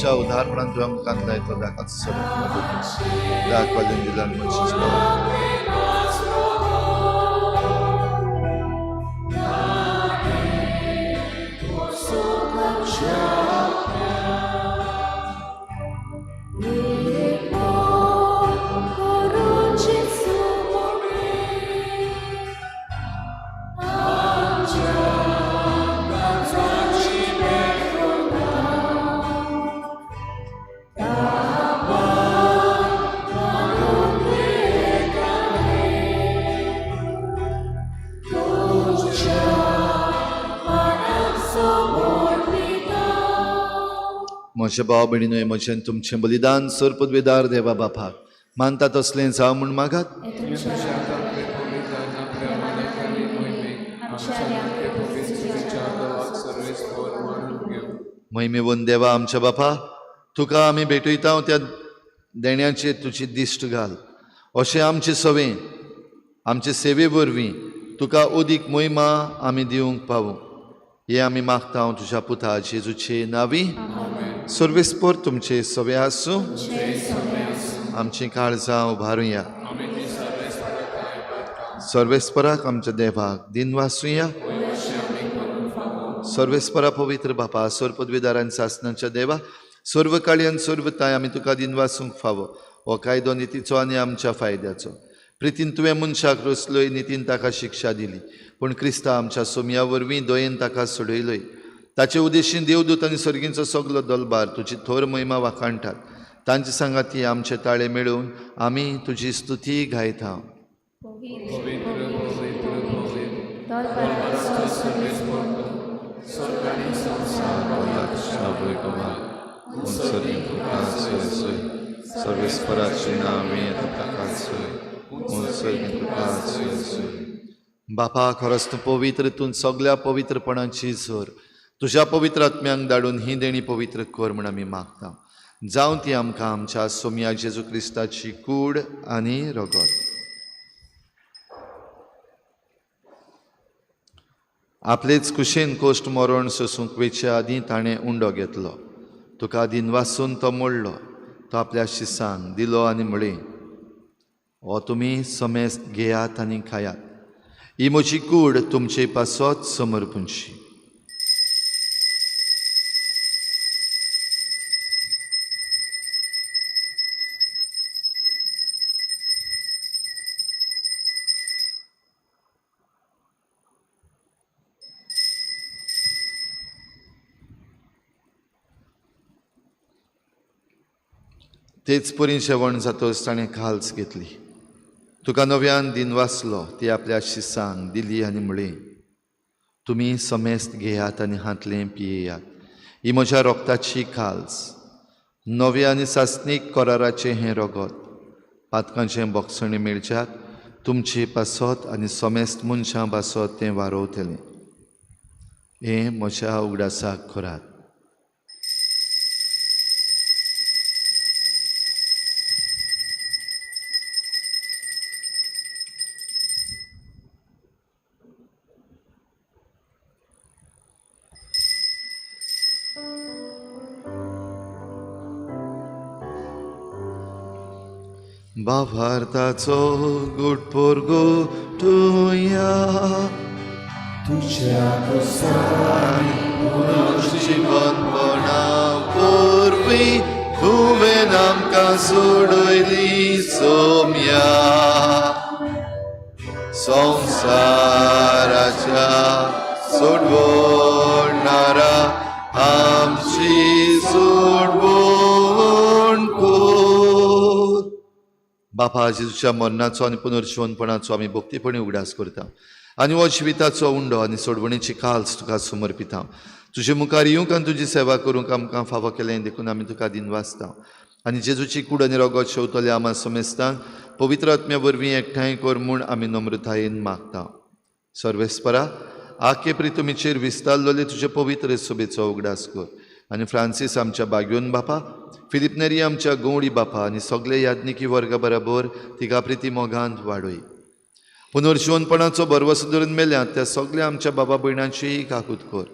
तुझ्या उदाहरणान तुवें आमकां लायतो दाखोवचो दाखवालें दिलान Thank you. म्हज्या भाव भयणीनो, म्हजें तुमचें बलिदान सर पदवेदार देवा बापाक मानता तसलें जावं म्हूण मागात। महिमेवन देवा आमच्या बापा, तुका आमी भेटयता त्या देण्याचेर तुजी दिश्ट घाल, अशें आमचे सवे आमचे सेवे वरवीं तुका अदीक महिमा आमी दिवंक पावूं, हे आमी मागता तुज्या पुता जेजूचे नांवी। सर्वेस्पर तुमचे सवे आसूं। आमची काळजां उबारुया। सर्वेस्पराक आमच्या देवाक दिन वासुया। सर्वेस्परा पवित्र बापा, सर्व पदवीदारान सासनाच्या देवा, सर्व काळी आनी सर्व ताय आमी तुका दिन वासूंक फावो। हो कायदो नितीचो आनी आमच्या फायद्याचो। प्रितीन तुवें मनशाक रचलोय, नितीन ताका शिक्षा दिली, पूण क्रिस्ता आमच्या सोमया वरवीं दयेन ताका सोडयलोय। ताचे उद्देशीन देवदूत आनी सर्गींचो सगलो दलबार तुजी थोर महिमा वाखाणटात। तांचे सांगाती आमचे ताळे मेळोवन आमी तुजी स्तुती गायता। बापा, खरोच तूं पवित्र, तूं सगल्या पवित्रपणाची झर, तुज्या पवित्र आत्म्यांक धाडून ही देणी पवित्र कर म्हूण आमी मागता। जावं ती आमकां आमच्या सोमया जेजू क्रिस्ताची कूड आनी रगत। आपलेच कुशेन कोश्ट मरण सोसूंक वेचे आदीं ताणें उंडो घेतलो, तुका दिनवासून तो मोडलो, तो आपल्या शिसांक दिलो आनी म्हळें, हो तुमी समेस्त घेयात आनी खायात, ही म्हजी कूड तुमचे पासत समर्पूंची। तेच परी जेवण जातच ताणें खाल्स घेतली, तुका नव्यान दिन वाचलो, ती आपल्या शिसांक दिली आनी म्हळें, तुमी समेस्त घेयात आनी हांतलें पियेयात, ही म्हज्या रोगताची खाल्स, नव्या आनी सासणीक कराराचें हें रगत, पातकांचें बोगसणें मेळच्याक तुमचे पासत आनी समेस्त मनशां पासत तें वारोवतलें। हें म्हज्या उगडासाक करात। भावार्थाचो गुटपोरगो तुया तुज्या कुसांनी पुनर्जिवनपणा वरवीं तुवें आमकां सोडयली सोम्या, संवसाराच्या सोडवणारा आमची सोडवण कर। बापा, जेजूच्या मरणाचो आनी पुनर्जिवनपणाचो आमी भक्तीपणी उगडास करता आनी हो जिविताचो उंडो आनी सोडवणेची काल्स तुका समर्पिता। तुजे मुखार येवंक आनी तुजी सेवा करूंक आमकां फावो केलें देखून आमी तुका दिनवासता आनी जेजूची कूड आनी रगत शेवतले आमा समेस्तांक पवित्र आत्म्या वरवीं एकठांय कर म्हूण आमी नम्रतायेन मागता। सर्वेस्परा, आखे प्रितुमीचेर विस्तारलेले तुजे पवित्र सभेचो उगडास कर आनी फ्रांसीस आमच्या बाग्योन बापा, फिलीप नेरी आमच्या गवळी बापा आनी सगळे याज्ञिकी वर्गा बराबर तिका प्रिती मोगांत वाडय। पुनर्जिवनपणाचो भरवसो धरून मेल्यात त्या सगळ्या आमच्या बाबा भयणांचीय काकूत कर,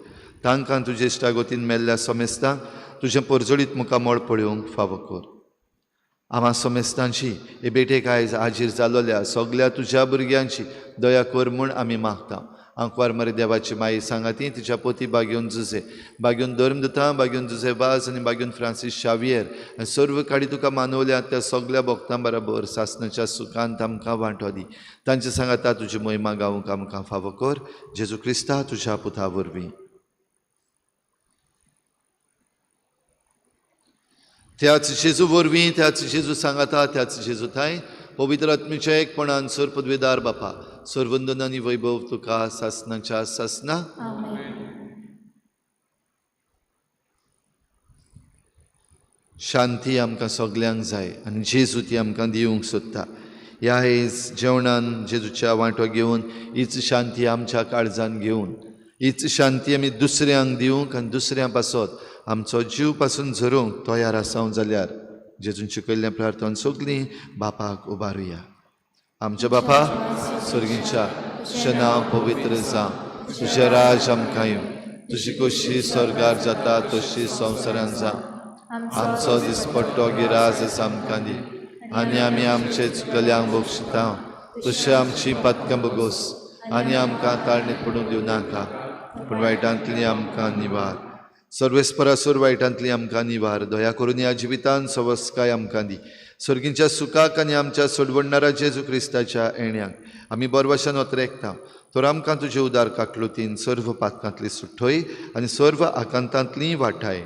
तांकां तुजे इश्टागतीन मेल्ल्या समेस्तांक तुजें परजळीत मुखामळ पळोवंक फावो कर। आमा समेस्तांची हे बेटेक आयज हाजीर जालोल्या सगळ्या तुज्या भुरग्यांची दया कर म्हूण आमी मागता। आंकवार मरे देवाची माई सांगाती तिच्या पोती बागेवन जुजे, बागेवन धर्मदूता, बागेवन जुजे वाज आनी बागेवन फ्रांसीस शावियर आनी सर्व काडी तुका मानवल्या त्या सगळ्या भक्तां बराबर सासणाच्या सुखांत आमकां वांटो दी। तांचे सांगाता तुजी महिमा गावंक आमकां फावो कर, जेजू क्रिस्ता तुज्या पुता वरवीं। त्याच जेजू वरवीं, त्याच जेजू सांगाता, त्याच जेजू थांय पवित्र आत्म्याच्या एकपणान सर पदवेदार बापा, सर्वंदन आनी वैभव तुका सासनाच्या सासना। शांती आमकां सगल्यांक जाय आनी जेजू ती आमकां दिवंक सोदता. ह्या हेच जेवणान जेजूच्या वांटो घेवन हीच शांती आमच्या काळजान घेवन हीच शांती आमी दुसऱ्यांक दिवंक आनी दुसऱ्यां पासत आमचो जीव पासून झरोवंक तयार आसाव जाल्यार जेजून शिकयल्लें प्रार्थना सगळीं बापाक उबारुया. आमच्या बापा स्वर्गीच्या, तुजें नांव पवित्र जावं, तुजें राज आमकां येवं, तुजी खोशी स्वर्गार जाता तशी संवसारान जावं. आमचो दिसपट्टो गिराज आमकां दी आनी आमी आमचे चुकल्यांक बक्षिता तशें आमची पातकां बगोस आनी आमकां ताळणीत पडूंक दिवं नाका, पूण वायटांतली आमकां निवार. सर्वेस्परासूर वायटांतली आमकां निवार. दया करून ह्या जिवितान सवस्काय आमकां दी. सर्गींच्या सुखाक आनी आमच्या सोडवणणारा जेजू क्रिस्ताच्या येण्याक आमी बरवशान ओतरेकता. तर आमकां तुजे उदार काकलुतीन सर्व पातकांतली सुठोय आनी सर्व आकांतांतली वाठाय.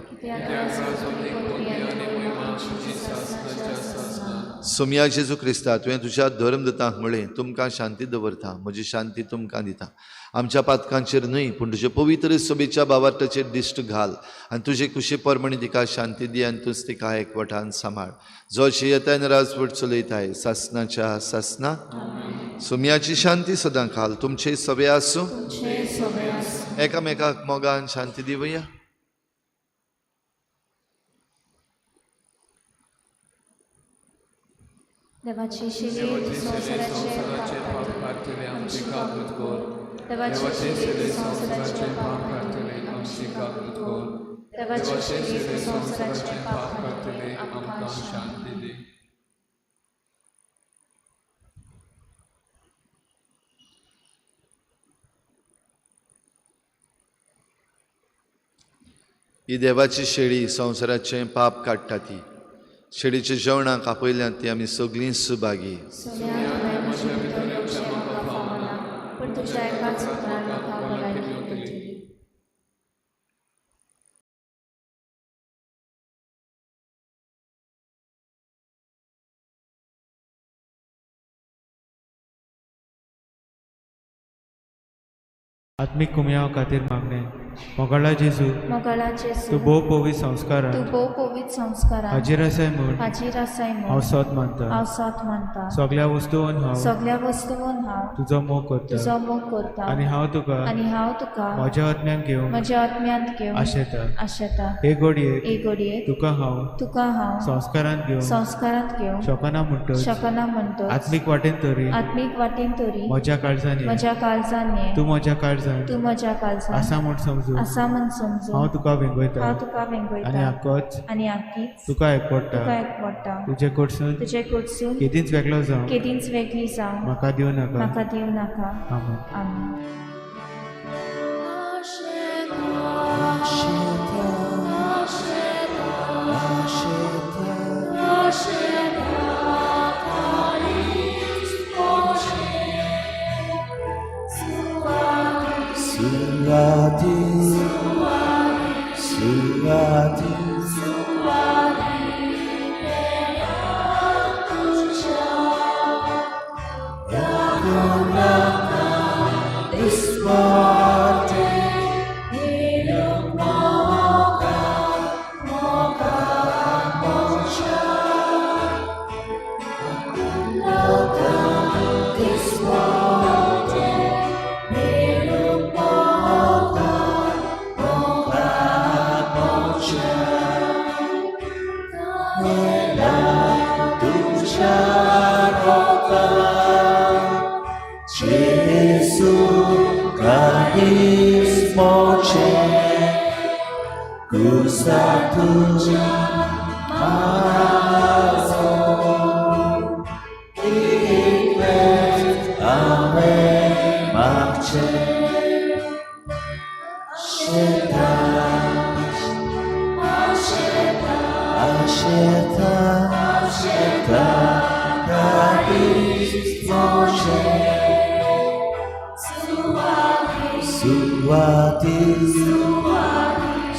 सोमया जेजू क्रिस्ता, तुवें तुज्या धर्मदूतांक म्हळें, तुमकां शांती दवरता, म्हजी शांती तुमकां दिता. आमच्या पातकांचेर न्हय पूण तुजे पवित्र सभेच्या बावार्थाचेर दिश्ट घाल आनी तुजे कुशी परमणी तिका शांती दी आनी तूंच तिका एकवटान सांबाळ. जो जियेताय आनी राजवट चलयताय सासनाच्या सासना. सोमयाची शांती सदां खाल तुमचे सभे आसूं. एकामेकाक मोगान शांती दिवया. देवाची शिरी संवसाराचे पाप काडटले आमची काकूत कर. देवाची शिरी संवसाराचे पाप काडटले आमची काकूत कर. देवाची शिरी संवसाराचे पाप काडटले आमकां शांती दी. ही देवाची शेळी संवसाराचें पाप काडटा. ती शेळीच्या जेवणाक आपयल्यात ती आमी सगळीं सुभागी. आत्मीक कुमयाव खातीर मागणें. मोगाळा जेजू, मोगाळा जेजू, तूं भोव पवित्र संस्कारान, तूं भोव पवित्र संस्कारान हाजीर आसाय म्हूण, हाजीर आसाय म्हूण हांव सत मानता, हांव सत मानता. सगळ्या वस्तून हांव, सगळ्या वस्तून हांव तुजो मोग करता, तुजो मोग करता आनी हांव तुका, आनी हांव तुका म्हज्या आत्म्यांत घेवन, म्हज्या आत्म्यांत घेवन आशेता, आशेता. हे घडयेक, हे घडयेक तुका हांव, तुका हांव संस्कारांत घेवन, संस्कारांत घेवन शकना म्हणटच, शकना म्हणटच आत्मीक वाटेन तरी, आत्मीक वाटेन तरी म्हज्या काळजान, म्हज्या काळजान ये, तूं म्हज्या काळजान, तूं म्हज्या काळजान आसा म्हूण समजू, आसा म्हूण समजू, हांव तुका वेंगयता, हांव तुका वेंगयता आनी आकोच, आनी आकीच तुका एकवटा, तुका एकवटा. तुजे कडसून, तुजे कडसून केदींच वेगळो जावं, केदींच वेगळी जावं म्हाका दिवं नाका, म्हाका दिवं नाका. आमेन. आमेन. Suati, Suati,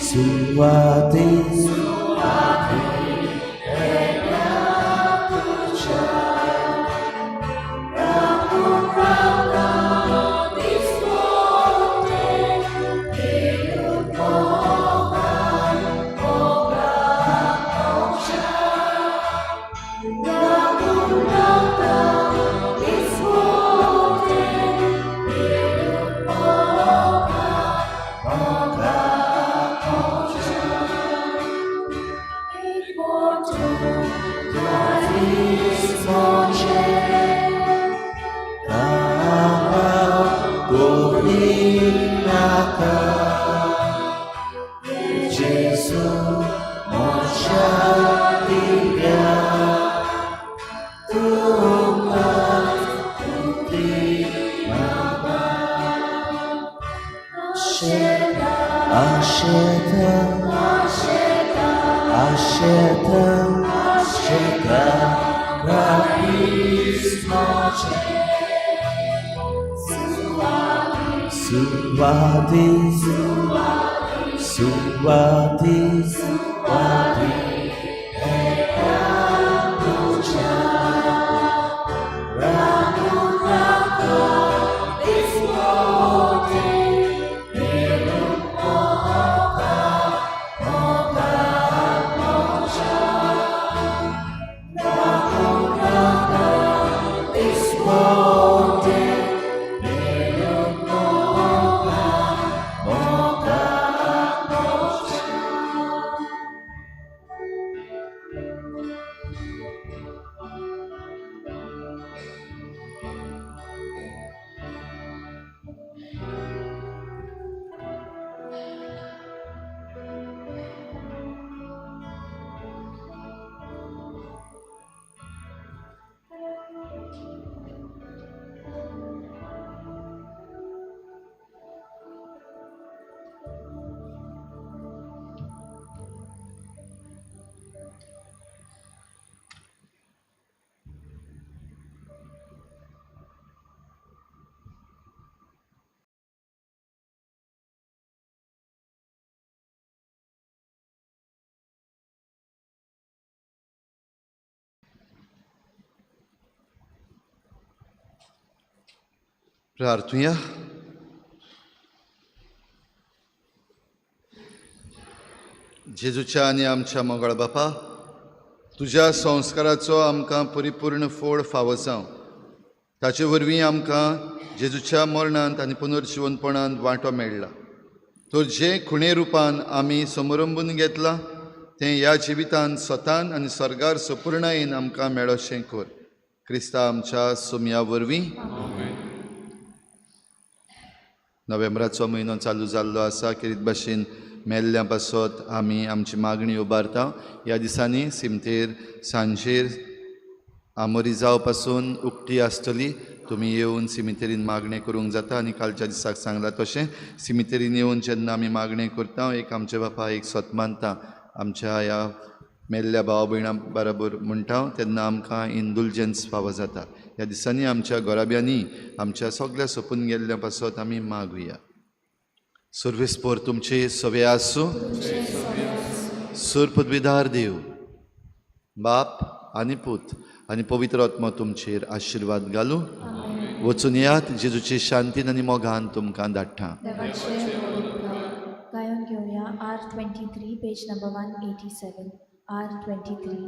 Suati, Suati, Suwati, Suwati, प्रार्थुया. जेजूच्या आनी आमच्या मोगाळ बापा, तुज्या संस्काराचो आमकां परिपूर्ण फोड फावो जावं. ताचे वरवीं आमकां जेजूच्या मरणांत आनी पुनर्जिवनपणांत वांटो मेळ्ळा. तर जे खुणे रुपान आमी समरंबून घेतलां तें ह्या जिवितांत स्वतान आनी स्वर्गार सपुर्णायेन आमकां मेळोशें कर. क्रिस्ता आमच्या सोमया वरवीं. नोव्हेंबराचो म्हयनो चालू जाल्लो आसा. खेरीत भाशेन मेल्ल्या पासत आमी आमची मागणी उबारता. ह्या दिसांनी सिमतेर सांजेर आमोरी जाव पासून उक्ती आसतली. तुमी येवन सिमितेरीन मागणें करूंक जाता. आनी कालच्या दिसाक सांगलां तशें सिमितेरीन येवन जेन्ना आमी मागणें करता, एक आमचे बापा एक सत मानता आमच्या ह्या मेल्ल्या भाव भयणां बरोबर म्हणटा तेन्ना आमकां इंडुलजन्स फावो जाता. ह्या दिसांनी आमच्या घराब्यांनी आमच्या सगळ्या सोपून गेल्ल्या पासत आमी मागुया. सर्वेस्पोर तुमचे सवे आसूं. सूर पदवीदार देव बाप आनी पूत आनी पवित्र आत्मो तुमचेर आशिर्वाद घालूं. वचून येयात. जेजूचे शांतीन आनी मोगान तुमकां धाडटा. गायन घेवया R23 page number 187 R23.